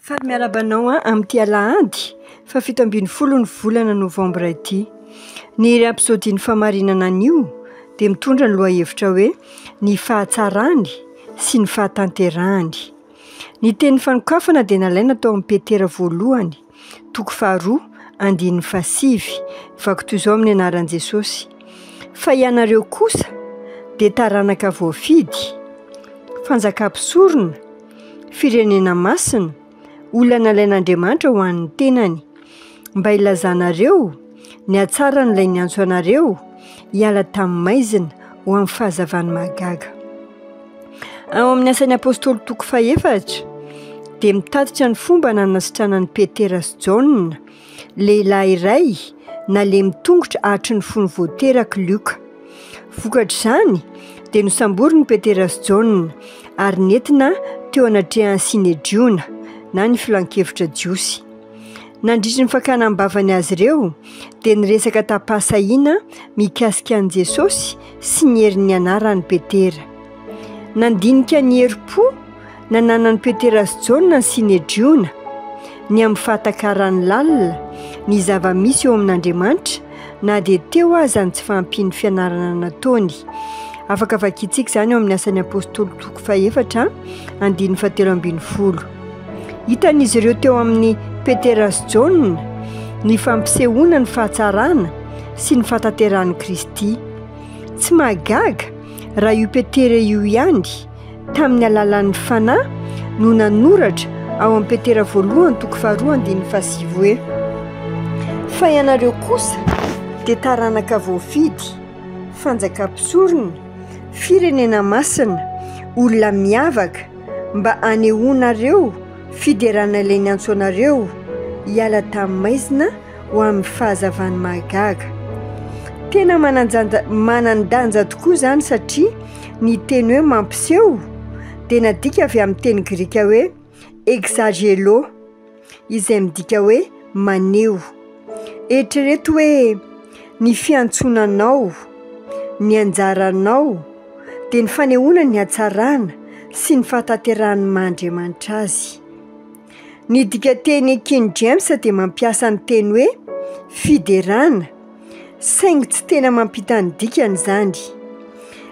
Faly miarahaba anao amin'ity alahady faha 17 ny volana novambra ity. Ny Rapsodie-n'ny fahamarinana anio dia mitondra ny lohahevitra hoe Ny fahatsarany sy ny fahatanterahany. Ny teny fanokafana dia nalaina tao amin'ny Petera voalohany, toko faharoa, andininy fahasivy, vaky toy izao amin'ny anaran'i Jesosy, Fa ianareo kosa dia taranaka voafidy, fanjakam-pisorona, firenena masina, olona nalain'Andriamanitra ho an'ny tenany, mba hilazanareo ny hatsaran'ilay niantso anareo hiala tamin'ny maizina ho amin'ny fahazavany mahagaga. Ao amin'ny Asan'ny Apostoly toko fahefatra dia mitatitra ny fomba nanasitranan'i Petera sy Jaona lehilahy iray nalemy tongotra hatry ny fony vao teraka i Lioka. Vokatr'izany dia nosamborin'i Petera sy Jaona ary nentina teo anatrehan'ny Synedriona na ny filan-kevitra jiosy. Nandritry ny fakana am-bavany azy ireo dia niresaka tam-pahasahiana mikasika an'i Jesosy sy ny herin'ny anarany Petera. Nandinika ny herim-po nananan'i Petera sy Jaona ny Synedriona, ny amin'ny fahatakarany lalina ny zava-misy eo amin'Andriamanitra na dia teo aza ny tsy fahampian'ny fianarana nataony. Afaka vakintsika izany ao amin'ny Asan'ny Apostoly toko fahefatra andininy fahatelo ambin'ny folo. Hitan'izy ireo teo amin'i Petera sy Jaona ny fampisehoana ny fahatsarana sy ny fahatanterahan'i Kristy. Tsy mahagaga raha io Petera io ihany, tamin'ny alalan'ny Fanahy, no nanoratra ao amin'ny Petera voalohany toko faharoa andininy fahasivy hoe, Fa ianareo kosa dia taranaka voafidy, fanjakam-pisorona, firenena masina, olona miavaka, mba hanehoanareo fiderana ilay niantso anareo hiala tamin'ny maizina ho amin'ny fahazavany mahagaga. Tena manan-janja- manan-danja tokoa izany satria ny teny hoe mampiseho dia nadika avy amin'ny teny grika hoe exagelo, izay midika hoe maneho. Eritrereto hoe ny fiantsoana anao, ny anjaranao dia ny fanehoana ny hatsarana sy ny fahatanterahan'ny maha Andriamanitra azy. Ny dikanteny King James dia mampiasa ny teny hoe fiderana, saingy tsy tena mampita ny dikany izany.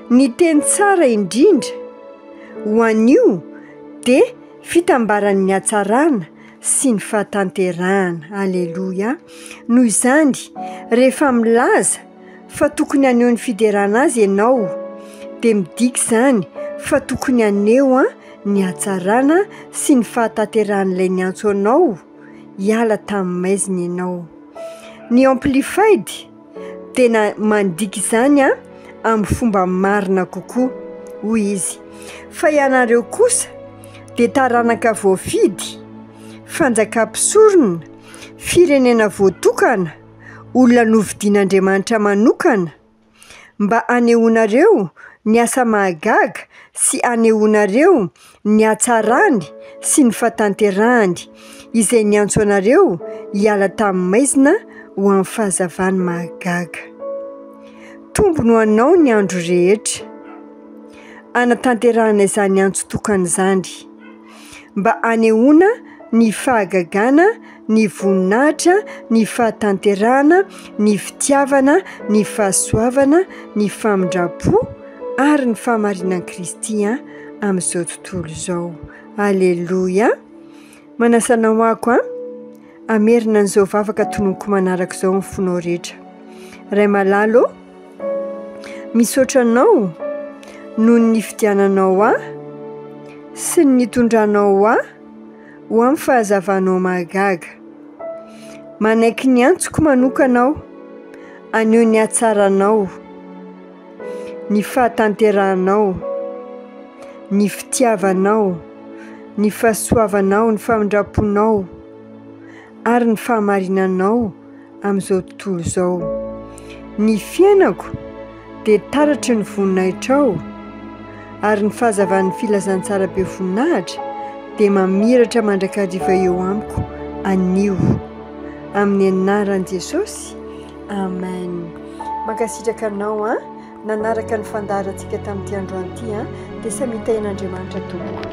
Ny teny tsara indrindra ho an'io dia fitambaran'ny hatsarana sy ny fahatanterahana. Aleloia! Noho izany, rehefa milaza fa tokony haneho ny fiderana azy ianao, dia midika izany fa tokony haneho ny hatsarana sy ny fahatanterahan'ilay niantso anao hiala tamin'ny maizina ianao. Ny Amplified tena mandika izany amin'ny fomba marina kokoa, hoy izy, fa ianareo kosa dia taranaka voafidy, fanjakam-pisorona, firenena voatokana, olona novidian'Andriamanitra manokana, mba hanehoanareo ny asa mahagaga sy hanehoanareo ny hatsarany sy ny fahatanterahany, izay niantso anareo hiala tamin'ny maizina ho amin'ny fahazavany mahagaga. Tombony ho anao ny andro rehetra hanatanterahana izany antso tokana izany, mba hanehoana ny fahagagana ny voninahitra, ny fahatanterahana, ny fitiavana, ny fahasoavana, ny famindram-po ary ny fahamarinan'i Kristy amin'izao tontolo izao. Aleloia! Manasa anao ako an, hamerina an'izao vavaka tononiko manaraka izao amin'ny fonao rehetra. Ray malala ô, misaotra anao noho ny nifidiananao ahy sy ny nitondranao ahy ho amin'ny fahazavanao mahagaga. Manaiky ny antsoko manokana aho haneho ny hatsaranao, ny fahatanterahanao, ny fitiavanao, ny fahasoavanao, ny famindram-ponao ary ny fahamarinanao amin'izao tontolo izao. Ny fiainako dia taratry ny voninahitrao, ary ny fahazavan'ny filazantsara be voninahitra dia mamiratra mandrakariva eo amiko anio. Amin'ny anaran'i Jesosy, amen. Mankasitraka anao an, nanaraka ny fandaharantsika tamin'ity androany ity an, dia samia tahian'Andriamanitra tompoko.